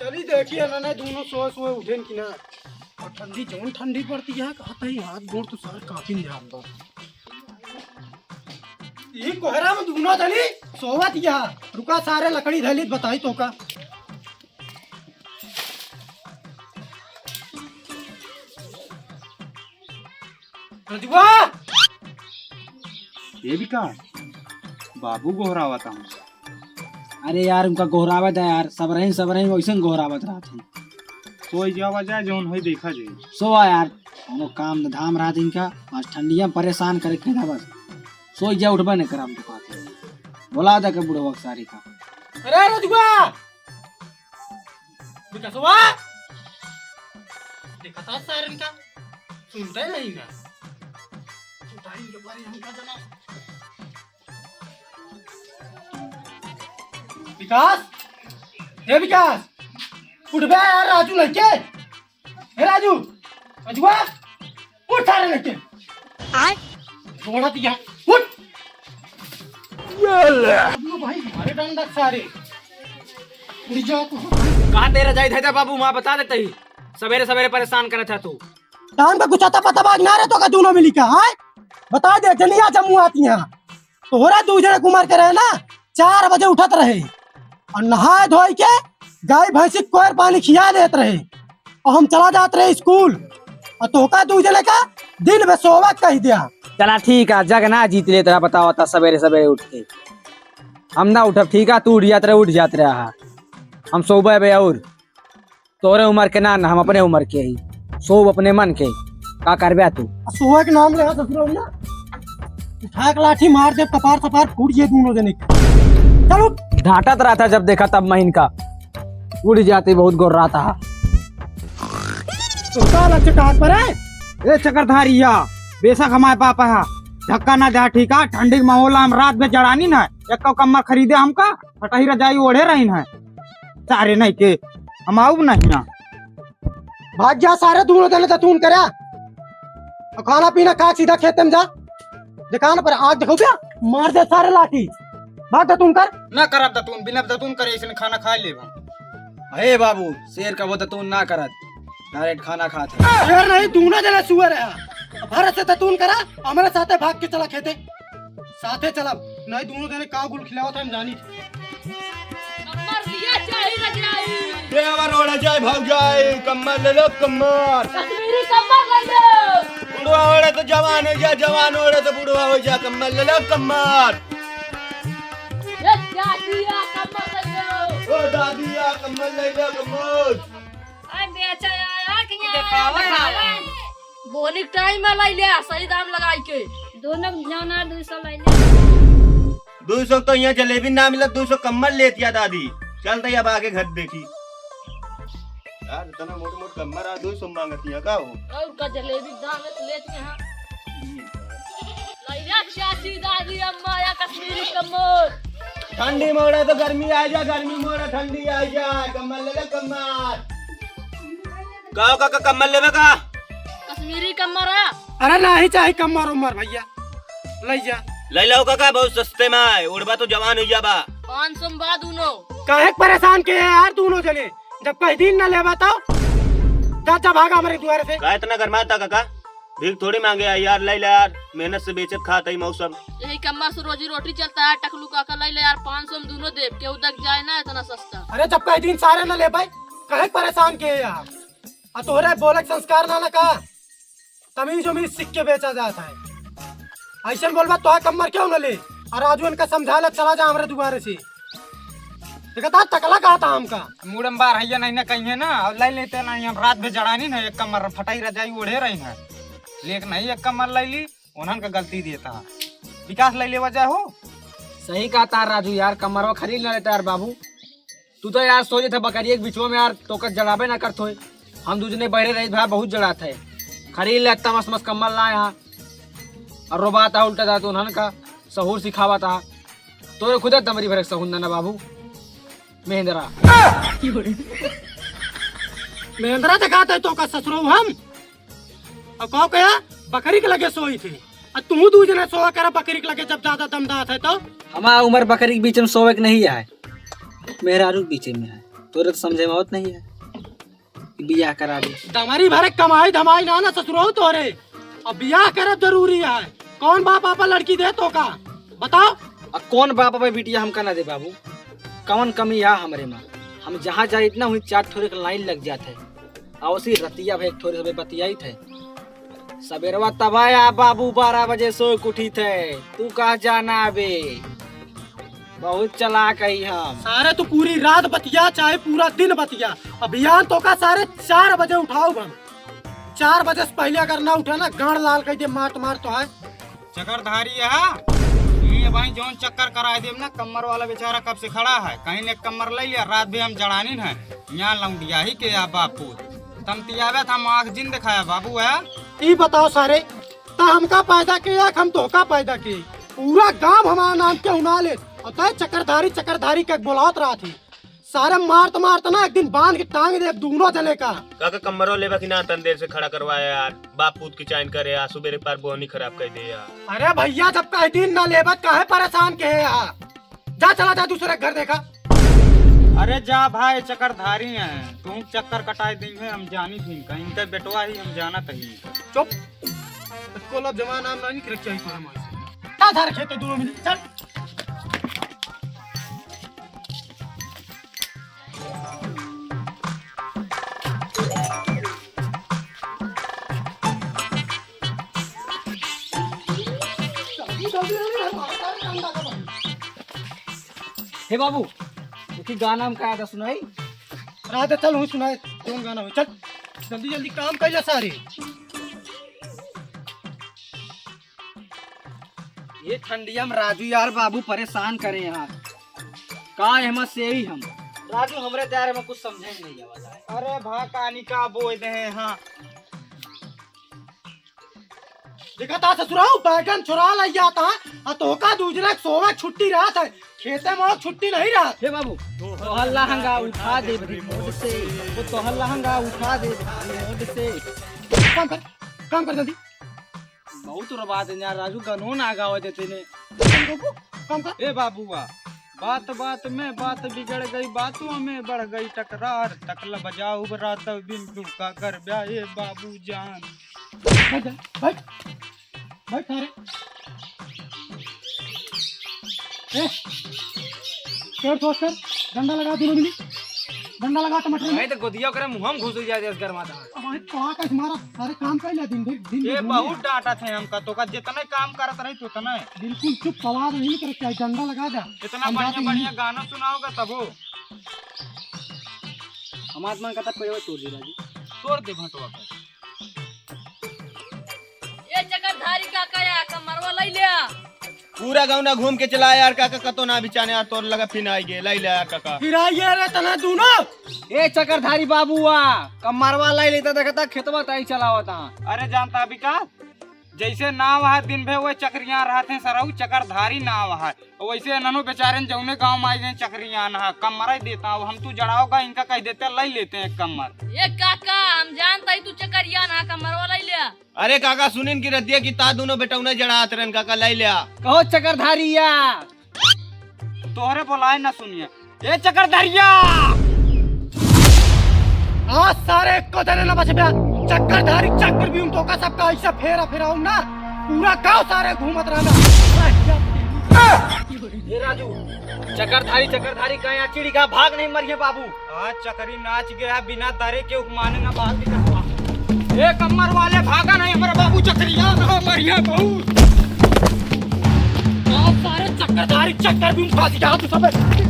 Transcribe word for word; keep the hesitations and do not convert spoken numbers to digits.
चली देखिए ना, ना दोनों सोए सोए उठेन कि ना। और ठंडी, जौन ठंडी पड़ती है, कहते ही हाथ गोड़ तो सारे कांपी नहीं जाता। ई कोहरा में दोनों जनी सोवत या। रुका, सारे लकड़ी धैली बताई तो का। रजुआ! ये भी का? बाबू गोहरावत हूँ। अरे यार, उनका गोहरावत है यार, सबरहिन, सबरहिन वैसन गोहरावत रहत है। सोई जावा जाए, जौन होई देखा जाए। सोवा यार, कोनो काम न धाम रहत इनका, बस ठंडिया में परेशान करे के था बस। सोई जा, उठबे नहीं करम तो कहते। बोला दे के बुढ़वा के सारी का। अरे रजुआ! विकासवा! देखा था सारन का, सुनते नहीं ना। उठाई के बारे हमका जना। विकास, हे विकास, उठ बे यार, राजू लइके। हे राजू, रजुआ, उठ सारे लइके। आय। रोड़ा दिया, उठ। ये ले। राजू भाई, मारे डंडा सारे। उड़ जाओ तो। कहाँ तेरा जाई था बाबू, वहाँ बता देते ही। सवेरे सवेरे परेशान करे था तू। काम का कुछ आता पता बाज ना रे तो का दोनों मिली का, आय? बता दे, जनिया जम्मू आती हैं। तोहरा दू जने कुमार के रहे ना, चार बजे उठत रहे और नहाए धोए के गाय भैंसी के कोयर पानी खिया देत रहे और हम चला जात रहे स्कूल और तोहका दू जने का दिन में सोवा कह दिया। चला ठीक है, जग ना जीत ले तेरा बतावा था सवेरे सवेरे उठ के। हम ना उठब, ठीक है, तू उठ जात रहे, उठ जात रहा। हम सोबे बे और तोरे उम्र के ना, ना, हम अपने उम्र के ही। सोब अपने मन के, का करबे तू? आ सोए के नाम ले ससुरा ना, उठा के लाठी मार दे, कपार सपार फूट जाए दोनों जने के। चल उठ। डांटत रहा था जब देखा तब महीन का उड़ जाती, बहुत गोर रहा था। तो का लक्ष्य कहाँ पर है? ए चक्रधारिया, बेशक हमारे पापा है, धक्का ना दे, ठीक है? ठंडी के माहौल हम रात में जड़ानी ना, एक कमर खरीदे हमका, फटही रजाई ओढ़े रही ना। सारे नहीं के, हम आउब नहीं ना। भाग जा सारे, दोनों जने दतून करा। और खाना पीना खा, सीधा खेते में जा। दुकान पर आग देखो क्या, मार दे सारे लाठी। भाग दतून कर। ना करब दतून, बिना दतून करे इसने खाना खा लेब हम। अरे बाबू, शेर का वो दतून ना करत, डायरेक्ट खाना खात है। शेर नहीं, दोनों जने सुअर है। अब हर से दतून करा, हमारे साथे भाग के चला खेते। साथे चलब, नहीं दोनों जने का गुल खिलावत हम जानी। कमर लिया चाही रजाई। देवर ओढ़ जाए भौजाई, कम्मर ले लो कम्मर। कश्मीरी कमर ले लो। बुढ़वा ओढ़े तो जवान हो जा, जवान ओढ़े तो बुढ़वा हो जा, कम्मर ले लो कम्मर। ए दादिया कमर ले लो। ओ दादिया कम्मर ले लो कम्मर। आ बेचा आया कि यहाँ देखावा। बोनी टाइम में लाई ले, सही दाम लगाई के। दोनों जौना दो सौ लाई ले। दो सौ तो यहाँ जलेबी ना मिला, दो सौ कम्मर लेत या दादी। चल तो अब आगे घर देखी। यार, इतना मोट मोट कम्मर आ, दो सौ मांगती है का हो? और का जलेबी दाम है तो लेती हैं। लाई ले चाची, दादी, अम्मा या कश्मीरी कम्मर। ठंडी मोड़ा तो गर्मी आ जा, गर्मी मोड़ा ठंडी आ जा। कम्मर ले ले, कम्मर। का हो काका, कम्मर लेबे का? कश्मीरी कम्मर आ। अरे नाही चाही कम्मर उम्मर भैया, लई जा। लई लाओ काका, बहुत सस्ते में है, ओढ़बा तो जवान हो जाबा। पाँच सौ में बा दूनो। काहे के परेशान के है यार दूनो जने, जब कह दिन ना लेबा तो जा, जा भागा हमारे दुआरे से। का इतना गरमाता काका? भीख थोड़ी मांगे है यार, लई ला यार, मेहनत से बेचत खात है मौसम। यही कम्मर से रोजी रोटी चलता है, टकलू काका लई ला यार, पाँच सौ में दूनो देब, केहू दक जाए ना इतना सस्ता। अरे जब कह दिन सारे ना लेबे, काहे के परेशान के है यार? आ तोहरे बोले के संस्कार ना, ना का? तमीज उमीज सीख के बेचा जात है। ऐसन बोलबा तो कम्मर क्यों न ले? और राजू इनका समझा ले, चला जा हमरे दुआरे से। देखा था टकला कहा था हमका। मूड़म बार हैया नहीं ना कहीं है ना, और ले लेते नहीं हम रात में जड़ानी ना, एक कम्मर फटाई रजाई ओढ़े रही ना। लेक नहीं एक कम्मर ले ली, उन्हन का गलती देता। विकास ले लेवा जाए हो। सही कहत ह राजू यार, कमरवा खरीद ना लेता यार बाबू। तू तो यार सोचे था बकरिया के बिचवा में यार तोका जड़ाबे ना करत होए। हम दू जने बहरे रहित भाई बहुत जड़ात है। खरीद लेता मस्त मस्त कम्मर लाए हा। और रोबात हा उल्टा जात उन्हन का सहूर सिखावत हा। तोरे खुदे दमरी भरे सहूर ना बाबू। महेंद्रा। महेंद्रा दिखात है तोका ससुरो हम। और कहो कहा बकरी के लगे सोई थी। और तू दू जने सोआ करा बकरी के लगे जब ज्यादा दमदात है तो। हमार उमर बकरी के बीच में सोवे के नहीं है। मेहरारू के बीच में है। तोरे तो समझे में आवत नहीं है। बियाह करा दे। दमरी भरे कमाई धमाई ना ना ससुरो तोरे। अब बियाह करब जरूरी है। कौन बाप आपा लड़की दे तोका? बताओ। अब कौन बाप आपा बिटिया हमका ना दे बाबू? कौन कमी है हमरे में? हम जहाँ जाइत ना हुई चार ठोरे के लाइन लग जात है। और उसी रतिया भे एक ठोरे से बतियाइत है। सबेरवा तब आया बाबू बारह बजे सोए के उठित है। तू कहाँ जाना अबे? बहुत चालाक है हम। सारे तू पूरी रात बतिया चाहे पूरा दिन बतिया, अभियान तोका सारे चार बजे उठाउब हम। चार बजे से पहले अगर ना उठा ना गांड लाल कह दे मार मार तो है। चक्करधारी है। ये भाई जौन चक्कर कराए देब ना, कम्मर वाला बेचारा कब से खड़ा है, कहीं ने कम्मर ले लिया, रात भी हम जड़ानिन है, यहाँ लौंडिया ही के या बापू। तमतियावे था, हम आँख जिन दिखाया बाबू है। ई बताओ सारे, ता हमका पैदा के या हम तोहका पैदा के? पूरा गांव हमारा नाम के उना ले, और तय चक्करधारी चक्करधारी के बोलावत रहा थी। सारे मारत मारत ना एक दिन बांध के टांग दे दोनों जने का। काका कम्मरो लेबा कि ना, तन देर से खड़ा करवाया यार, बाप पूत की चाइन करे यार, सुबेरे पार बोहनी खराब कर दे यार। अरे भैया जब कह दिन ना लेबा काहे परेशान के है यार, जा चला जा दूसरे घर देखा। अरे जा भाई चक्करधारी हैं, तू चक्कर कटाए दी है, हम जानी थी इनका, इनका बेटवा ही हम जानत ही। चुप। इसको लब जमा नाम ना नहीं रख चाहिए हमारे। जा धर खेते दोनों मिनट, चल। हे बाबू, उठी गाना हम का था सुनाई? राधे चल हूँ सुनाए, कौन गाना हो? चल जल्दी जल्दी काम कर जा सारे। ये ठंडिया में राजू यार बाबू परेशान करे यार। का एहमा से ही हम। राजू हमरे तो यार एहमा कुछ समझे में नहीं आवत है। अरे भा कानी का बोल दे हैं, हाँ। देखा था ससुराऊ बैगन चुरा लइ जाता है, आ तोका दूसरे के सोवे छुट्टी रहत है, खेते में छुट्टी नहीं रहत। हे बाबू, तोहर लहंगा उठा दे रिमोट से, वो तोहर लहंगा उठा दे रिमोट से। काम कर, काम कर जल्दी। बहुत रोबा देने यार राजू, गनो ना गावे देते ने। काम कर। ए बाबुआ, बात बात में बात बिगड़ गई, बातों में बढ़ गई टकरार। तकला बजाऊ रात बिंदु का कर ब्या, ए बाबू जान। बैठ जा, बैठ। बैठ सारे। ए, पेड़ ठोस कर, डंडा लगा दोनों मिली। डंडा लगा टमाटर में। नहीं तो गोदिया ओकरे मुंह में घुस जाए, देश गरमाता। अब वहीं तो आके हमारा सारे काम कर लिया दिन भर, दिन ये भर बहुत घूमे। डांटा थे हमका, तो का जितने काम करत रही तो उतने। बिल्कुल चुप, आवाज नहीं करे, क्या डंडा लगा दे। इतना हम बढ़िया जाते हैं। बढ़िया गाना सुनाओगा तबो। हमार मन का तब कोई तोड़ दे राजू। तोड़ दे भंटवा का। ए चक्करधारी काका या कमरवा लइ ल्या। पूरा गाँव ना घूम के चला यार काका, कतो ना बिचाने यार, तोर लगा फिर आई गे, लइ ल्या यार काका। फिर आई गे रे तना दूनो। ए चक्करधारी बाबुआ, कमरवा लइ लेता, देखता खेतवा ताई चलावता। अरे जानता विकास, जैसे नाव है दिन भे वो चक्करिया रहत हैं सरऊ, चक्करधारी नाव है। वैसे इन्हनो बेचारे न जौने गाँव में आई गए चक्करिया ना, कमर ही देता हूँ हम, तू जड़ाओगा इनका कह देते, लइ लेते हैं कमर। ए काका, हम जानता ही तू चक्करिया ना, कमरवा लइ ल्या। अरे काका, सुनिन की रतिया की ता दूनो बेटौना जड़ात रहन, काका, लइ ल्या। कहो चक्करधारिया। तोहरे बोलाए ना सुनिए। ए चक्करधारिया। आज सारे एको जने ना बचब्या। चक्करधारी चक्कर भी उन तोका सबका ऐसा फेरा फेराऊं ना, पूरा गांव सारे घूमत रहना। ए राजू, चक्करधारी, चक्करधारी कहाँ चिड़ी का भाग नहीं मरिए बाबू। आज चक्करी नाच गया बिना दरे के उपमाने ना बाल दिखा। ए कमर वाले भागा नहीं हमारा बाबू चक्करिया ना मरिए बाबू। आज सारे चक्करधारी चक्कर भी उठा दिया तू सब।